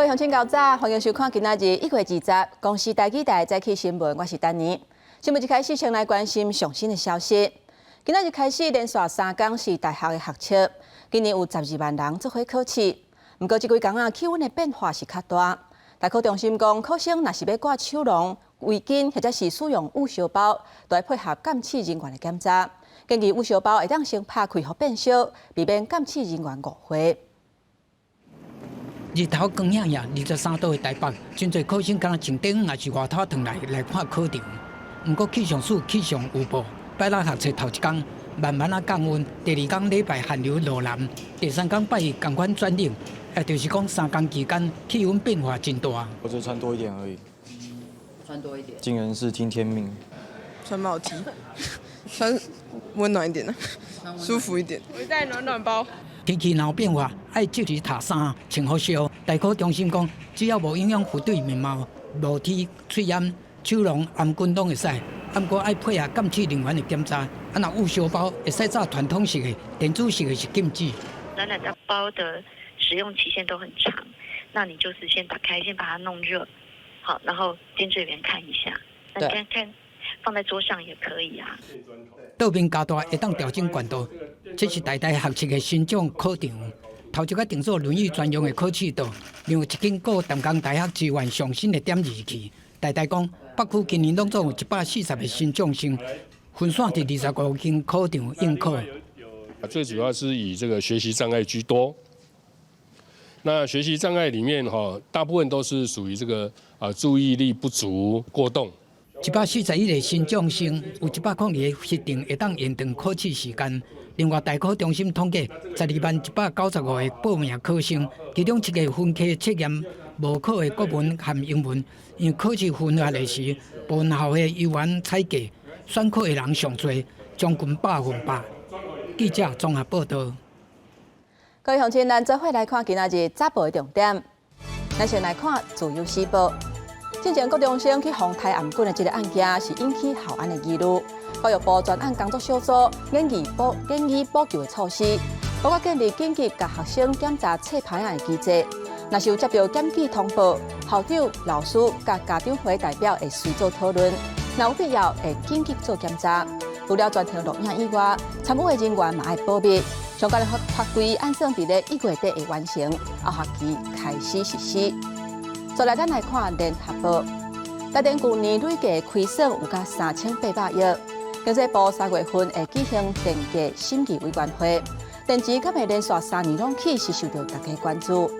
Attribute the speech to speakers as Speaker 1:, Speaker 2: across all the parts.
Speaker 1: 位鄉親猴早，歡迎收看今仔日1月20公視台語台早起新聞，我是丹妮。新聞一開始先來關心上新的消息。今仔日開始連續三工是大學的學測，今年有12萬人做伙考試。毋過這幾工啊，氣溫的變化是較大。大考中心講，考生若是欲掛手籠、圍巾或者是使用捂燒包，都愛配合鑑試人員的檢查。建議捂燒包會當先拍開予變燒，避免鑑試人員誤會。
Speaker 2: 日頭光焱焱，23度的台北，真濟考生敢若穿短抑是外套轉來來看考場。毋過氣象署氣象預報，拜六學測頭一工慢慢仔降溫，第二工禮拜寒流落南，第三工拜一仝款轉冷，也就是講三工期間氣溫變化真大。
Speaker 3: 我就穿多一點而已。
Speaker 4: 穿多一點。
Speaker 3: 盡人事聽天命。
Speaker 5: 穿帽 T，穿溫暖一點的，舒服一點。
Speaker 6: 我帶暖暖包。
Speaker 2: 天氣若有變化，愛及時脫衫、穿予燒。大考中心講，只要無影響核對面貌，帽 T、喙罨、手籠、頷巾攏會使。毋過愛配合鑑試人員的檢查。啊，若捂燒包會使紮傳統式的，電子式的是禁止。
Speaker 7: 暖暖的包的使用期限都很長，那你就是先打開，先把它弄熱，好，然後監視員看一下，那你看看放在桌上也可以啊。
Speaker 2: 桌面加大會當調整懸度，這是台大學測的新種考場。頭一個定做輪椅專用的考試桌，讓一間過淡江大學支援上新的點二器。台大講，北區今年攏總有140個新將生，分散佇25間考場應考。
Speaker 8: 最主要是以這個學習障礙居多。那學習障礙裡面，哈，大部分都是屬於這個啊注意力不足過動。
Speaker 2: 141個新將生，有102個核定會當延長考試時間。另外，大考中心統計，120,195個報名考生，其中七個分科測驗無考的國文和英文，因為考試分發的時，部分校的猶原採計，選考的人上濟，將近100%。記者綜合報道。
Speaker 1: 各位鄉親，咱做伙來看今仔日早報的重點。咱先來看《自由時報》。進前國中生去予刣頷頸的這个案件，是引起校安的疑慮。教育部專案工作小組研議補救的措施，包括建立緊急共學生檢查冊牌仔的機制。若是有接到檢舉通報，校長、老師佮家長會代表會隨組討論，若有必要會緊急做檢查。除了全程錄影以外，參與的人員嘛愛保密。相關的法規按算佇咧1月底會完成，後學期開始實施。再來，咱來看《聯合報》，台電舊年累計虧損有甲3800億。經濟部3月份會舉行電價審議委員會，電錢敢會連續3年攏起，是受到大家關注。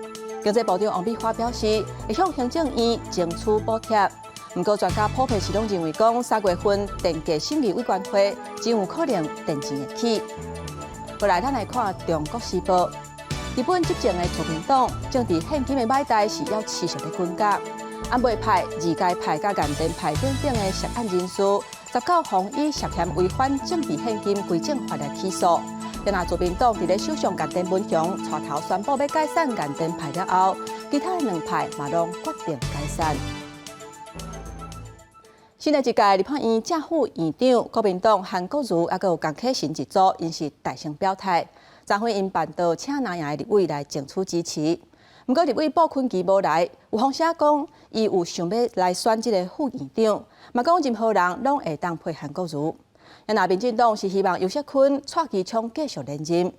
Speaker 1: 經濟部長王美花表示，會向行政院爭取補貼。毋過專家普遍是攏認為講，3月份電價審議委員會真有可能電錢會起。過來，咱來看《中國時報》。日本執政的自民黨政治獻金的買單是猶持續咧滾價，安倍派、二階派佮岸田派等等的涉案人士，19予以涉嫌違反政治獻金規正法來起訴。然後自民黨佇咧首相岸田文雄帶頭宣布欲解散岸田派了後，其他的兩派嘛攏決定解散。新的一屆立法院正副院長，國民黨韓國瑜猶閣有江啟臣一組，𪜶是大聲表態。昨昏𪜶辦桌請藍營的立委來爭取支持，毋過立委傅崐萁無來，有風聲講伊有想欲來選這个副院長，嘛講任何人攏會當配韓國瑜。若民進黨是希望游錫堃、蔡其昌繼續連任，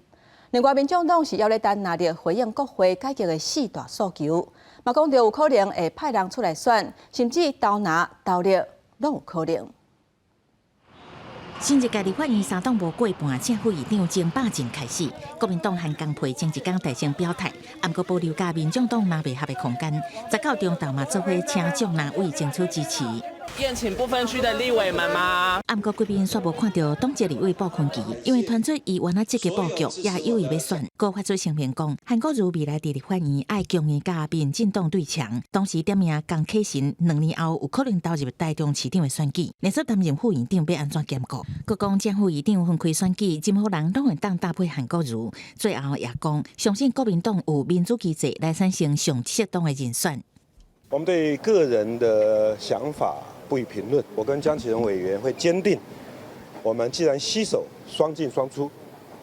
Speaker 1: 另外民眾黨是猶咧等藍綠回應國會改革的四大訴求，嘛講著有可能會派人出來選，甚至投藍投綠攏有可能。
Speaker 9: 新一屆立法院三黨無過半，正副院長爭霸戰開始。國民黨韓江配前一工大聲表態，毋過保留佮民眾黨藍白合的空間。19中晝嘛做伙請眾藍委爭取支持。
Speaker 10: 宴請不分區的立委們嗎？
Speaker 9: 毋過規邊煞無看著黨籍立委傅崐萁，因為傳出伊原來積極布局，也有意欲選。閣發出聲明講，韓國瑜未來佇立法院愛強硬佮民進黨對嗆，同時點名江啟臣2年後有可能投入台中市長的選舉，連續擔任副院長欲按怎兼顧？閣講正副院長分開選舉，任何人攏會當搭配韓國瑜。最後也講，相信國民黨有民主機制來產生上適當的人選。
Speaker 11: 我們對個人的想法不予評論。我跟江啟臣委員會堅定，我們既然攜手雙進雙出，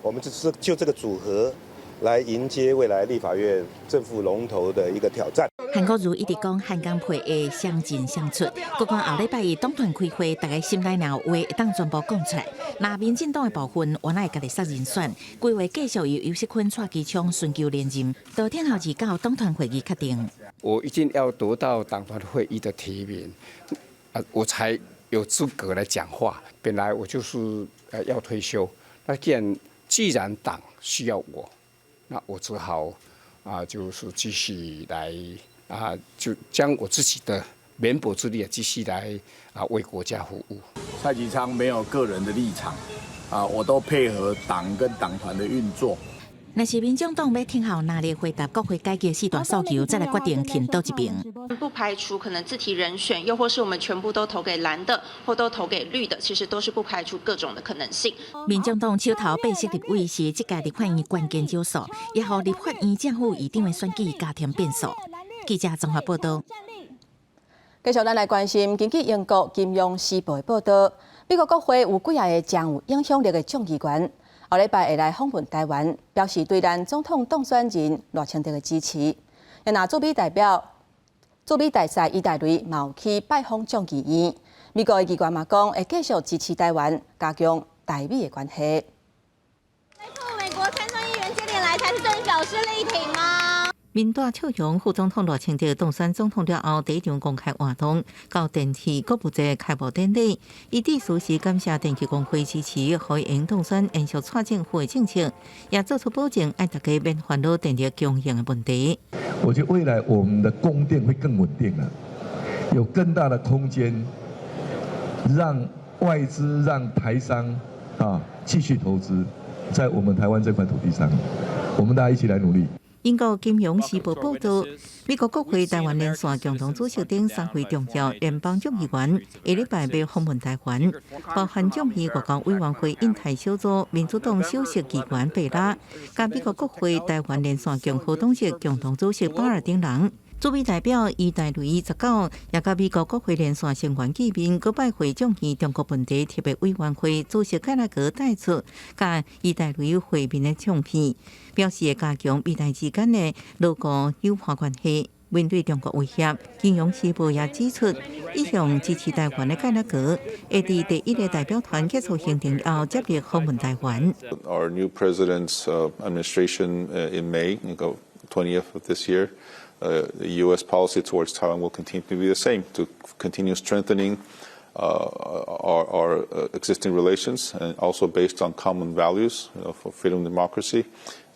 Speaker 11: 我們就是就這個組合來迎接未來立法院正副龍頭的一個挑戰。
Speaker 9: 韓國瑜一直講韓江配會雙進雙出，閣講後禮拜一黨團開會，大家心內若有話會當全部講出來。若民進黨的部分，原來會家己殺人選，規劃繼續由游錫堃、蔡其昌尋求連任，到聽候二九黨團會議確定。
Speaker 6: 我一定要得到黨團會議的提名，啊，我才有資格來講話。本來我就是要退休，那既然黨需要我，那我只好啊，就是繼續來啊，就將我自己的綿薄之力啊，繼續來啊為國家服務。
Speaker 12: 蔡其昌沒有個人的立場，啊，我都配合黨跟黨團的運作。
Speaker 9: 若是民眾黨欲聽候拿來回答國會改革四大訴求，再來決定挺佗一邊。
Speaker 13: 不排除可能自提人選，又或是我們全部都投給藍的，或都投給綠的，其實都是不排除各種的可能性。
Speaker 9: 民眾黨手頭八席立委是這屆立法院關鍵少數，也予立法院正副議長的選舉加添變數。記者綜合報道。
Speaker 1: 繼續咱來關心，根據英國金融時報的報道，美國國會有幾仔个誠有影響力的眾議員，後禮拜會來訪問台灣，表示對咱總統當選人賴清德的支持。若駐美代表、駐美大使伊大雷嘛有去拜訪眾議院。美國的議員嘛講，會繼續支持台灣，加強台美的關係。
Speaker 14: 美國參眾議員接連來台，是對你表示力挺嗎？
Speaker 15: 面帶笑容，副總統賴清德當選總統了後，第一場公開活動到電氣購物節開幕典禮，伊致辭時感謝電氣工會支持，予伊當選延續蔡政府的政策，也做出保證，愛大家免煩惱電力供應的問題。
Speaker 16: 我覺得未來我們的供電會更穩定了，有更大的空間，讓外資、讓台商啊繼續投資在我們台灣這塊土地上，我們大家一起來努力。
Speaker 15: 英國金融時報報導，美國國會台灣連線共同主席等三位重要聯邦眾議員，下禮拜欲訪問台灣，包含眾議外交委員會印太小組民主黨首席議員貝拉，佮美國國會台灣連線共和黨籍共同主席巴爾丁人。駐美代表伊大雷19，也佮美國國會連線成員見面，閣拜會眾議中國問題特別委員會主席蓋拉格帶出佮伊大雷會面的相片，表示會加強美台之間的牢固友伴關係。面對中國威脅，金融時報也指出，一向支持台灣的蓋拉格會佇第一個代表團結束行程後，接力訪問台灣。
Speaker 17: Our new president's administration in May, 20th of this year. The U.S. policy towards Taiwan will continue to be the same, to continue strengthening our existing relations and also based on common values for freedom and democracy.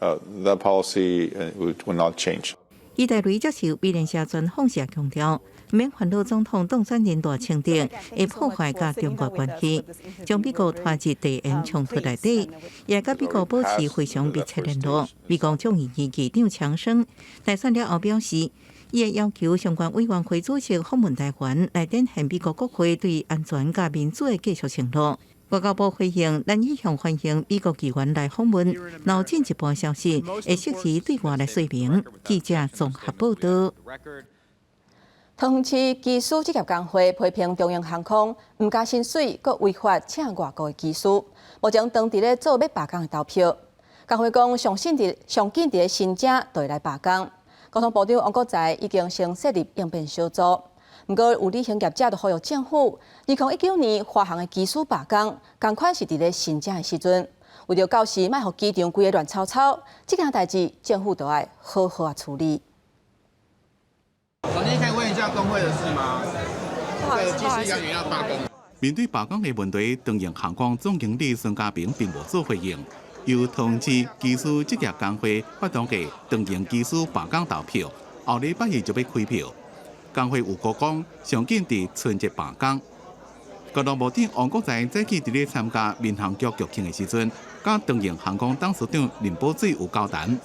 Speaker 17: That policy will not change.
Speaker 15: 伊大雷接受美聯社專訪時強調，免煩惱總統當選人賴清德會破壞佮中國關係，將美國拖入地緣衝突內底，也佮美國保持非常密切聯絡。美國眾議院議長強生大選了後表示，伊會要求相關委員會主席訪問台灣，來展現美國國會對安全佮民主的繼續承諾。外交部回應，咱一向歡迎美國議員來訪問，若有進一步消息，會適時對外來說明。記者綜合報道。
Speaker 1: 桃園市機師職業工會批評長榮航空毋加薪水，閣違法請外國的機師，目前當佇咧做欲罷工的投票。工會講，上緊佇咧新正就會來罷工。交通部長王國材已經先設立應變小組。毋過有旅行業者就呼籲政府，2019年華航的機師罷工，仝款是佇咧新正的時陣，為著到時莫予機場規个亂糟糟，這件代誌政府都愛好好啊處理。
Speaker 18: 首先可以問一下工會的事嗎？不好意思，機師要員要罷工。
Speaker 19: 面對罷工的問題，長榮航空總經理孫家平並無做回應，又通知機師職業工會發動的長榮機師罷工投票，後禮拜二就欲開票。工會預估講，上緊佇春節罷工。交通部長王國材早起佇咧參加民航局局慶的時陣，佮長榮航空董事長林寶水有交談。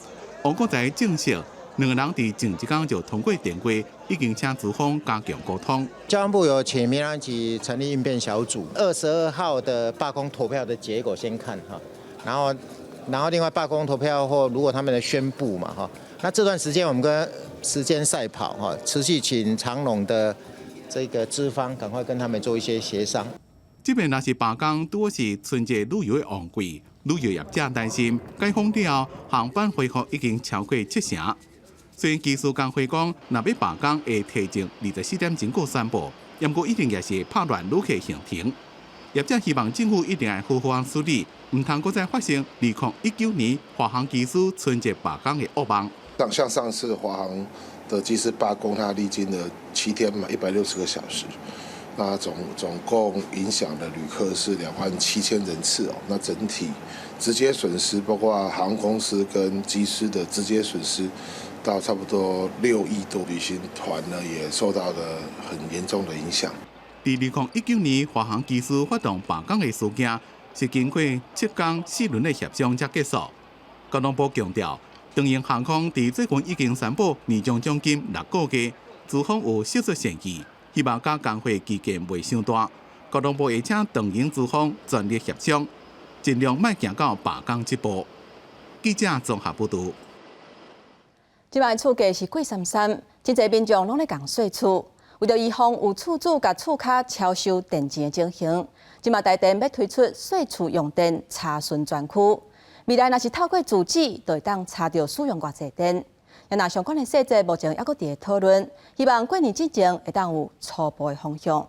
Speaker 19: 王國材證實，兩个人佇前一工就通過電話，已經請資方加強溝通。
Speaker 20: 交通部有請民航局成立應變小組，22號的罷工投票的結果先看哈，然後另外罷工投票後，如果他們的宣布嘛哈，那這段時間我們跟時間賽跑哈，持續請長榮的這個資方趕快跟他們做一些協商。
Speaker 19: 這擺若是罷工，拄是春節旅遊的旺季，旅遊業者擔心解封了後航班恢復已經超過七成。雖然機師工會講，若欲罷工會提前24點鐘閣宣布，毋過一定也是拍亂旅客行程。業者希望政府一定愛好好處理，毋通閣再發生2019年華航機師春節罷工的噩夢。
Speaker 21: 像上次華航的機師罷工，他歷經了7天嘛，160個小時，那總共影響的旅客是2.7萬人次哦。那整體直接損失，包括航空公司跟機師的直接損失，到差不多6億多，旅行團呢也受到了很嚴重的影響。
Speaker 19: 佇2019年華航機師發動罷工的事件，是經過7工4輪的協商才結束。交通部強調，長榮航空佇最近已經宣布年終獎金6個月，資方有釋出善意，希望佮工會歧見袂傷大。交通部會請長榮資方全力協商，盡量莫行到罷工這步。記者綜合報導。
Speaker 1: 這擺厝價是貴參參，真濟民眾攏咧共稅厝。為著預防有厝主共厝跤超收電錢的情形，這馬台電欲推出細厝用電查詢專區。未來若是透過住址，就會當查著使用偌濟電。若相關的細節目前猶閣佇咧討論，希望過年之前會當有初步的方向。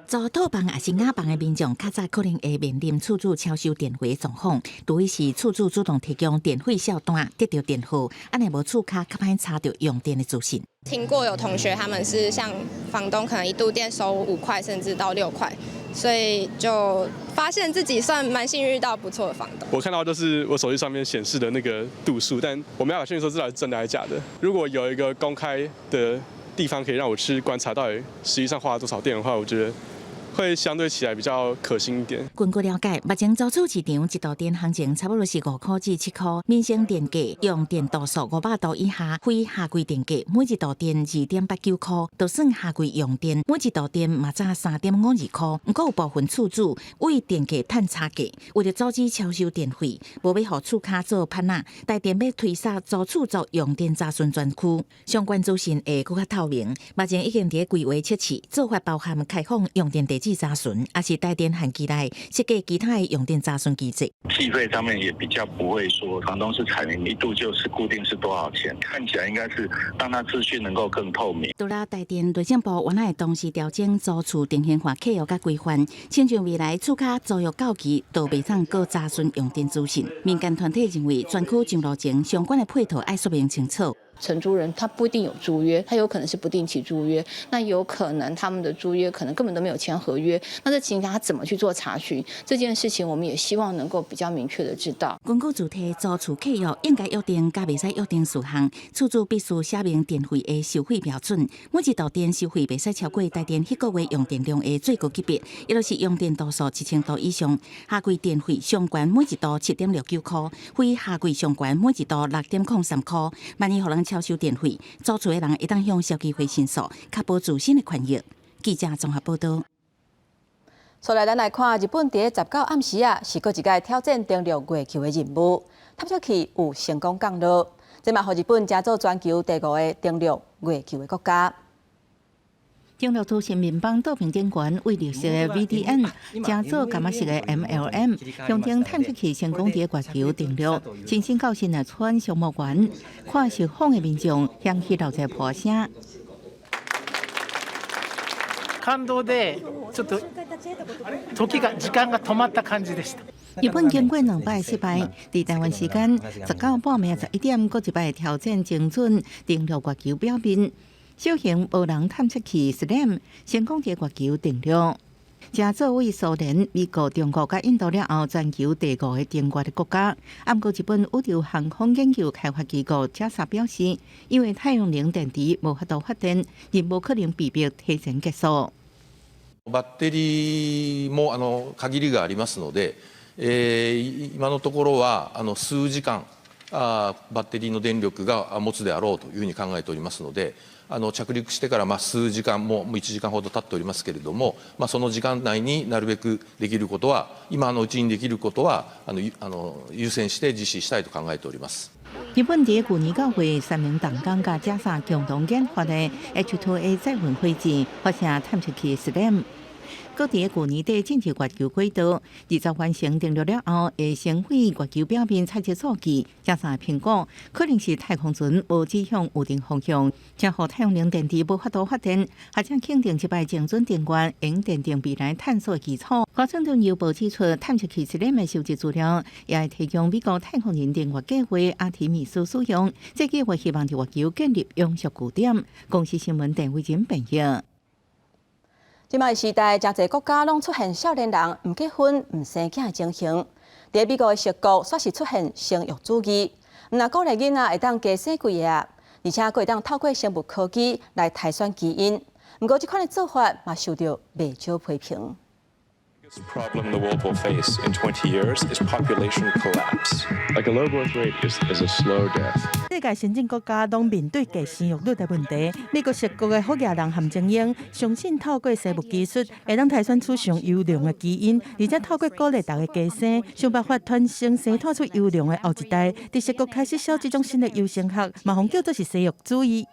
Speaker 9: 租套房抑是雅房的民眾，較早可能會面臨厝主超收電費的狀況，除非是厝主主動提供電費賬單，得著電號，按呢無厝跤較歹查著用電的資訊。
Speaker 5: 聽過有同學他們是向房東可能一度電收5塊，甚至到6塊，所以就發現自己算蠻幸運遇到不錯的房東。
Speaker 22: 我看到就是我手機上面顯示的那個度數，但我沒辦法確定說這到底是真的還是假的。如果有一個公開的地方可以讓我去觀察到底實際上花了多少電的話，我覺得會相對起來比較可信一點。
Speaker 9: 根據了解，目前租厝市場一度電行情差不多是5塊至7塊，民生電價用電度數500度以下，非夏季電價每一度電2.89塊，就算夏季用電每一度電嘛才3.52塊。毋過有部分厝主為電價趁差價，為著阻止超收電費，無欲予厝跤做盤仔，台電欲推捒租厝族用電查詢專區，相關資訊會閣較透明。目前已經佇咧規劃測試，做法包含開放用電地址查詢，抑是台電限期內設計其他的用電查詢機制。
Speaker 23: 計費上面也比較不會說房東是採明一度就是固定是多少錢，看起來應該是讓他資訊能夠更透明。
Speaker 9: 除了台電內政部原來同時調整租厝定型化契約佮規範，親像未來厝跤租約到期都袂當閣查詢用電資訊。民間團體認為專區上路前相關的配套愛說明清楚。
Speaker 24: 承租人他不一定有租約，他有可能是不定期租約，那有可能他們的租約可能根本都沒有簽合約，那這情況下他怎麼去做查詢？這件事情我們也希望能夠比較明確的知道。
Speaker 9: 根據主體租厝契約應該約定佮袂使約定事項，厝主必須寫明電費的收費標準，每一度電收費袂使超過台電彼個月用電量的最高級別，也就是用電度數1000度以上。夏季電費上懸每一度7.69塊，非夏季上懸每一度6.03塊。萬一予人超收電費，租厝的人會當向消基會申訴，確保自身的權益。記者綜合報導。
Speaker 1: 再來，咱來看日本佇咧19暗時啊，是閣一擺挑戰登陸月球的任務，探測器有成功降落，這嘛予日本成做全球第五个登陸月球的國家。
Speaker 15: 登陸通信民邦道平頂懸為綠色的 VDN，成做柑仔色的 MLM，象徵探測器成功佇月球登陸，親身到神奈川相模原，看受訪的民眾響起老在破聲。
Speaker 25: 感動でちょっと時が時間が止まった感じでした。
Speaker 15: 日本經過兩擺失敗，佇台灣時間19半暝11點，閣一擺挑戰精準登陸月球表面。小型無人探測器 SLAM 成功佇月球登陸，成做為蘇聯、美國、中國佮印度了後，全球第五个登月的國家。毋過日本宇宙航空研究開發機構 JAXA 表示，因為太陽能電池無法度發電，任務可能被迫提前結束。
Speaker 26: バッテリーも限りがありますので、今のところは数時間バッテリーの電力が持つであろうというふうに考えておりますので、着陸してから数時間もう1時間ほど経っておりますけれども、その時間内になるべくできることは今のうちにできることは優先して実施したいと考えております。
Speaker 15: 日本佇舊年9月，三菱重工佮 JAXA 共同研發的 H2A 載運火箭發射探測器 SLAM。閣佇舊年底進入月球軌道，20完成登陸了後，會先對月球表面採集數據，才來評估，可能是太空船無指向預定方向，才予太陽能電池無法度發電。學者肯定這擺精準登月，會奠定未來探索基礎。華盛頓郵報指出，探測器實驗的收集資料，也會提供美國太空人登月計劃阿提米斯使用。這計劃希望佇月球建立永續據點。公視新聞鄧慧珍編譯。
Speaker 1: 這擺時代，誠濟國家攏出現少年人毋結婚、毋生囝的情形。佇美國的矽谷，煞是出現生育主義，毋但鼓勵囡仔會當加生幾个啊，而且閣會當透過生物科技來篩選基因。毋過，這款的做法嘛受著袂少批評。
Speaker 2: Problem the world will face in 20 years is population collapse. Like a low birth rate is a slow death.
Speaker 3: 世界先進國家攏面對低生育率的問題。美國矽谷的福野人韓精英相信透過生物技術，會當篩選出上優良的基因，而且透過鼓勵大家加生，想辦法傳承生產出優良的後一代。佇矽谷開始銷這種新的優生學，嘛予叫做是生育主義。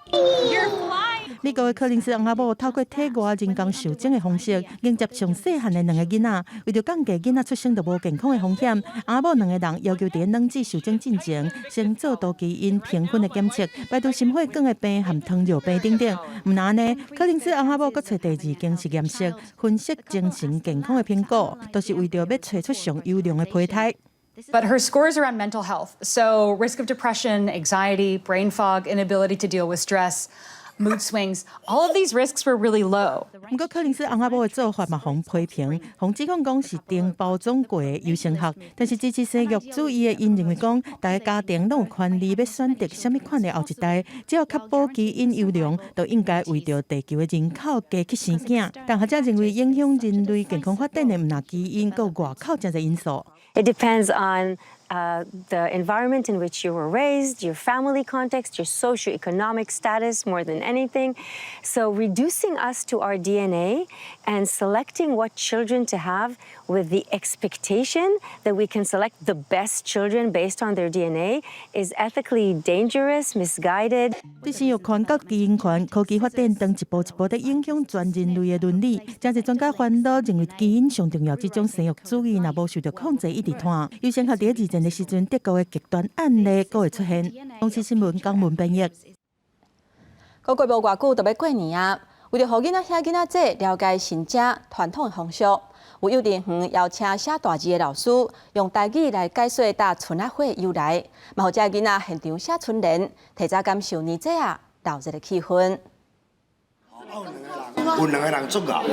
Speaker 3: 美國的柯林斯翁仔某透過體外人工受精的方式，迎接上細漢的兩个囡仔。為著降低囡仔出生就無健康的風險，翁仔某兩个人要求佇卵子受精進前，先做多基因評分的檢測，排除心血管的病和糖尿病等等。毋但按呢，柯林斯翁仔某閣揣第二間實驗室分析精神健康的評估，都是為著欲揣出上優良的胚胎。
Speaker 4: But her scores around mental health, so risk of depression, anxiety, brain fog, inability to deal with stress, mood swings, all of these risks were really low.
Speaker 3: 毋過柯林斯翁仔某的做法嘛，予批評，予指控講是經包裝過的優生學。但是支持生育主義的𪜶認為講，逐个家庭攏有權利欲選擇啥物款的後一代，只要確保基因優良，就應該為著地球的人口加去生囝。但學者認為，影響人類健康發展的毋但基因，閣有外口誠濟因素。
Speaker 7: It depends on the environment in which you were raised, your family context, your socioeconomic status more than anything. So reducing us to our DNA and selecting what children to have with the expectation that we can select the best children based on their DNA is ethically dangerous, misguided.
Speaker 3: 對生育權佮基因權、科技發展當一步一步咧影響全人類的倫理。誠濟專家煩惱認為基因上重要，這種生育主義若無受著控制，一直拖。優生學佇二戰的時陣，德國的極端案例閣會出現。公視新聞江文編譯。
Speaker 1: 閣過無偌久就欲過年啊！為著予囡仔兄囡仔姊了解新正傳統的風俗，有幼稚園邀請寫大字的老師，用台語來解說貼春仔花的由來，嘛予遮囡仔現場寫春聯，提早感受年節仔熱鬧的氣氛。
Speaker 8: 有兩个人足𠢕，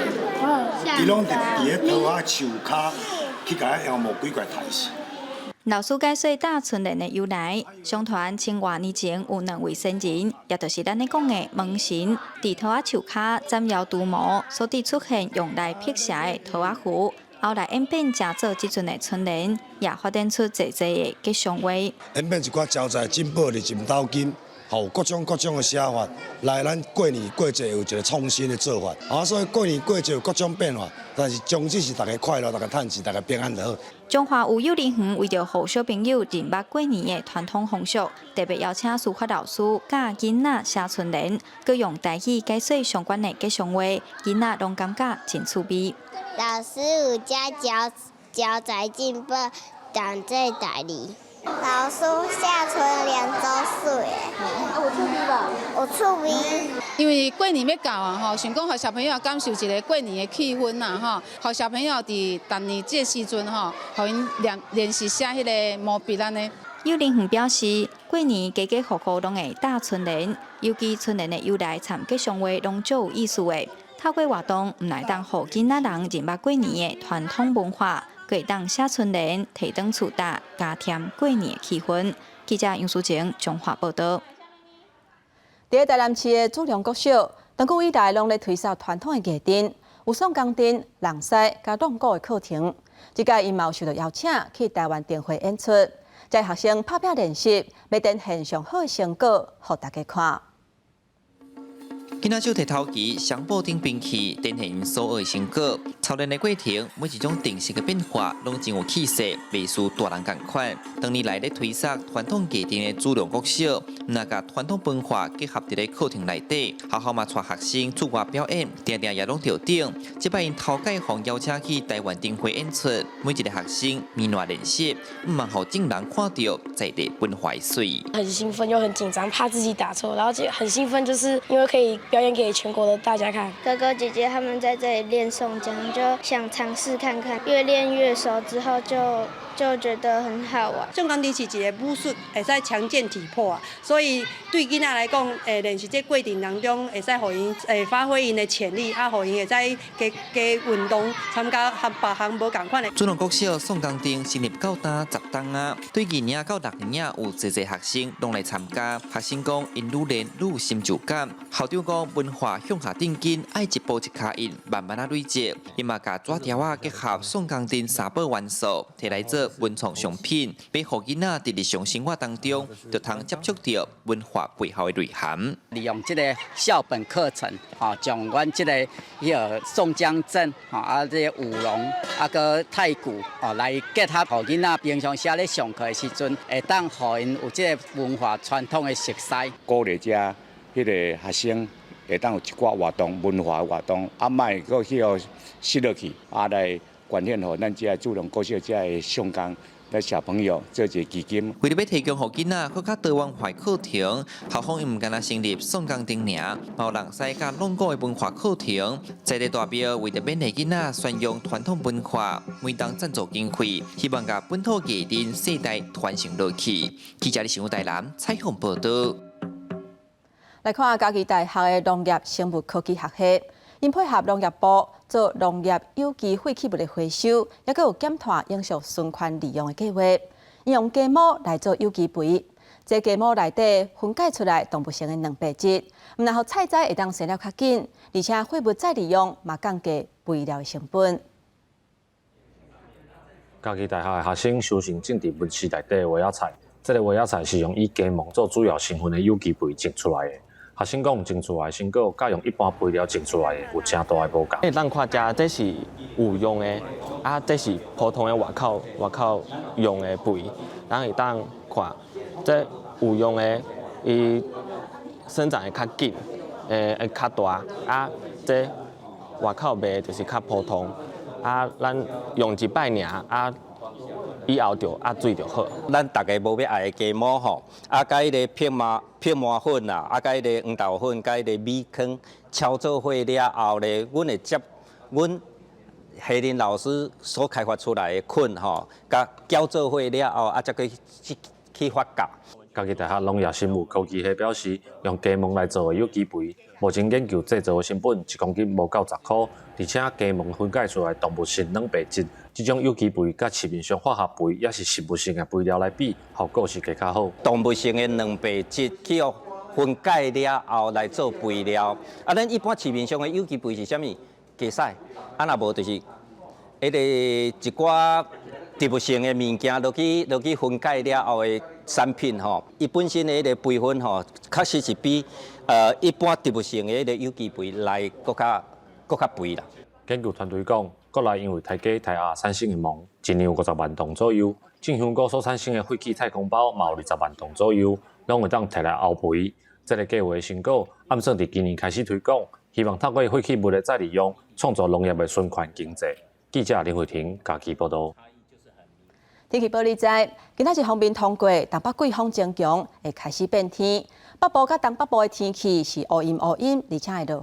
Speaker 8: 伊攏佇咧桃仔樹跤去共妖魔鬼怪刣死。
Speaker 10: 老師解說貼春聯的由來，相傳千外年前有兩位仙人，也就是咱咧講的門神，佇桃仔樹跤斬妖除魔，所以出現用來辟邪的桃仔符，後來演變成做這陣的春聯，也發展出濟濟的吉祥話。
Speaker 8: 演變一寡招財進寶、日進斗金，吼，各種各種的寫法，來咱過年過節有一個創新的做法，啊，所以過年過節有各種變化，但是宗旨是大家快樂、大家趁錢、大家平安就好。
Speaker 10: 彰化有幼兒園為著予小朋友認捌過年的傳統風俗，特別邀請書法老師教囡仔寫春聯，閣用台語解說相關的吉祥話，囡仔攏感覺真趣味。
Speaker 27: 老師有遮招招財進寶，當這代字。老師寫春聯足媠的，
Speaker 14: 有趣味無？
Speaker 27: 有趣味。
Speaker 28: 因為過年欲到啊，吼，想講予小朋友感受一个過年的氣氛啦，吼，予小朋友佇逐年這个時陣吼，予𪜶練練習寫彼个毛筆按呢。
Speaker 10: 幼兒園表示，過年家家戶戶攏會貼春聯，尤其春聯的由來摻吉祥話攏足有意思的。透過活動，毋但會當予囡仔人認捌過年的傳統文化，閣會當寫春聯、提轉厝搭，加添過年的氣氛。記者楊淑晴彰化報導。
Speaker 1: 佇台南市的祖龍國小，長久以來攏咧推銷傳統的藝陣，有宋江陣、人獅佮弄鼓的課程。這擺𪜶嘛有受著邀請去台灣燈會演出，遮學生拍拚練習，欲展現上好的成果，予大家看。
Speaker 29: 囡仔手提頭旗、雙布頂兵器，展現𪜶所學的成果。
Speaker 6: 操練的過程，每一種定式的變化，攏真有氣勢，袂輸大人仝款。當年來咧推捒傳統藝陣的主龍國小，毋但共傳統文化結合佇咧課程內底，學校嘛帶學生出外表演，定定也攏著獎。這擺𪜶頭擺予邀請去台灣燈會演出，每一個學生面爛練習，毋茫予眾人看著在地文化的媠。
Speaker 11: 很興奮又很緊張，怕自己打錯，然後就很興奮，就是因為可以表演給全國的大家看。
Speaker 27: 哥哥姐姐他們在這裡練宋江，就想嘗試看看，越練越熟之後就覺得很好玩。
Speaker 12: 宋江陣是一个武術，會使強健體魄啊，所以對囡仔來講，練習這過程當中，會使予𪜶發揮𪜶的潛力，啊，予𪜶會使加加運動，參加和別項無仝款的。
Speaker 6: 主龍國小宋江陣成立到今10冬啊，對二年到六年有濟濟學生攏來參加。學生講，𪜶愈練愈有成就感。校長講，文化向下扎根，愛一步一跤印，慢慢仔累積。伊嘛共紙條仔結合宋江陣三寶元素，提來做文創商品，欲予囡仔佇日常生活當中，就通接觸著文化背後的內涵。
Speaker 13: 利用這個校本課程，吼，將阮這個彼個宋江陣，吼，啊，這個舞龍，啊，閣太鼓，哦，來結合，予囡仔平常時咧上課的時陣，會當予𪜶有這個文化傳統的熟悉。
Speaker 16: 鼓勵遮彼個學生會當有一寡活動，文化活動，啊，莫閣去予失落去，啊，來貢獻予咱遮主龍國小遮的宋江的小朋友做一個基金。
Speaker 6: 為著欲提供予囡仔閣較多元化課程，校方伊毋干焦成立宋江陣爾，嘛有人使佮攏鼓的文化課程。在地大廟為著勉勵囡仔宣揚傳統文化，每冬贊助經費，希望共本土藝陣世代傳承落去。記者李新武台南採訪報導。
Speaker 1: 來看嘉義大學的農業生物科技學系，𪜶配合農業部做農業有機廢棄物的回收，抑閣有減碳永續循環利用的計劃。𪜶用雞毛來做有機肥，這雞毛內底分解出來動物性的蛋白質，毋但予菜籽會當生了較緊，而且廢物再利用嘛降低肥料的成本。
Speaker 17: 嘉義大學的學生收成種佇溫室內底的萵仔菜，這個萵仔菜是用以雞毛做主要成分的有機肥種出來的。學生講，種出來成果佮用一般肥料種出來的有誠大的無仝。
Speaker 18: 會當看遮，這是有用的，啊，這是普通的外口外口用的肥，咱會當看，這有用的，伊生長會較緊，會較大，啊，這外口賣的就是較普通，啊，咱用一擺爾，啊。以後就壓水就好。
Speaker 20: 咱逐家無欲愛的雞毛吼，啊，佮彼个膨麻粉啦，啊，佮彼个黃豆粉，佮彼個米糠敲做伙了後咧，阮會接阮夏林老師所開發出來的菌吼，共攪做伙了後，啊，才閣去發酵。
Speaker 17: 嘉義大學農業生物科技系表示，用雞毛來做的有機肥，目前研究製造的成本一公斤無到10箍，而且雞毛分解出來動物性蛋白質，這種有機肥佮市面上化學肥抑是植物性的肥料來比，效果是加較好。
Speaker 20: 動物性的蛋白質去予分解了後來做肥料，啊，咱一般市面上的有機肥是啥物？雞屎，啊，若無就是彼个一寡植物性的物件落去分解了後的產品吼，伊本身的彼个肥分吼，確實是比一般植物性的彼个有機肥來閣較肥啦。
Speaker 17: 研究團隊講，國內因為刣雞刣鴨產生的毛，一年有50萬噸左右；種香菇所產生的廢棄太空包嘛有20萬噸左右，攏會當提來沤肥。這个計畫成果，暗算佇今年開始推廣，希望透過廢棄物的再利用，創造農業的循環經濟。記者林慧婷嘉義報導。
Speaker 1: 天氣報你知，今仔日鋒面通過，東北季風增強，會開始變天。北部佮東北部的天氣是烏陰烏陰，而且會落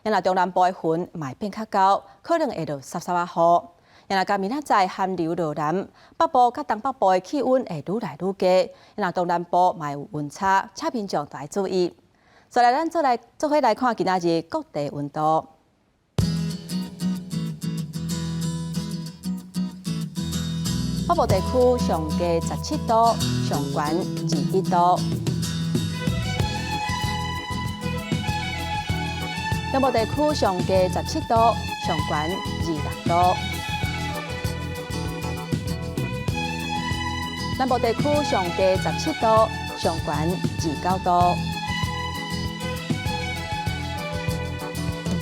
Speaker 1: 雨。若中南部的雲嘛會變較厚，可能會落澀澀仔雨。若佮明仔載寒流落南，北部佮東北部的氣溫會愈來愈低。若東南部嘛會有溫差，請民眾著愛注意。再來，咱做伙來看今仔日各地溫度。北部地區上低17度，上懸21度。中部地區上低17度，上懸26度。南部地區上低17度，上懸29度。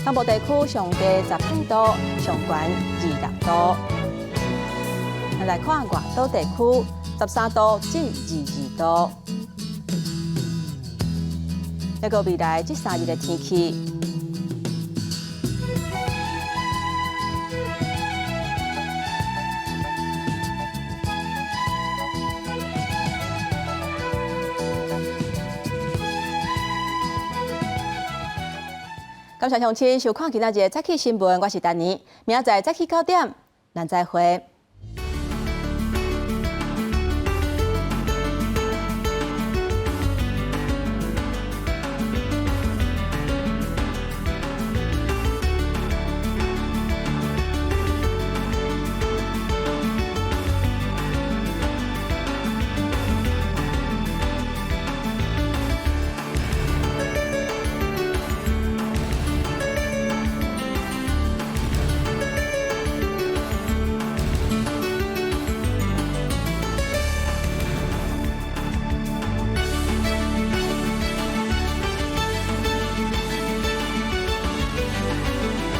Speaker 1: 東部地區上低18度，上懸26度。來看外島地區，13度至22度。一個未來這3日的天氣。感謝鄉親收看今仔日的早起新聞，我是丹妮，明仔載早起9點，咱再會。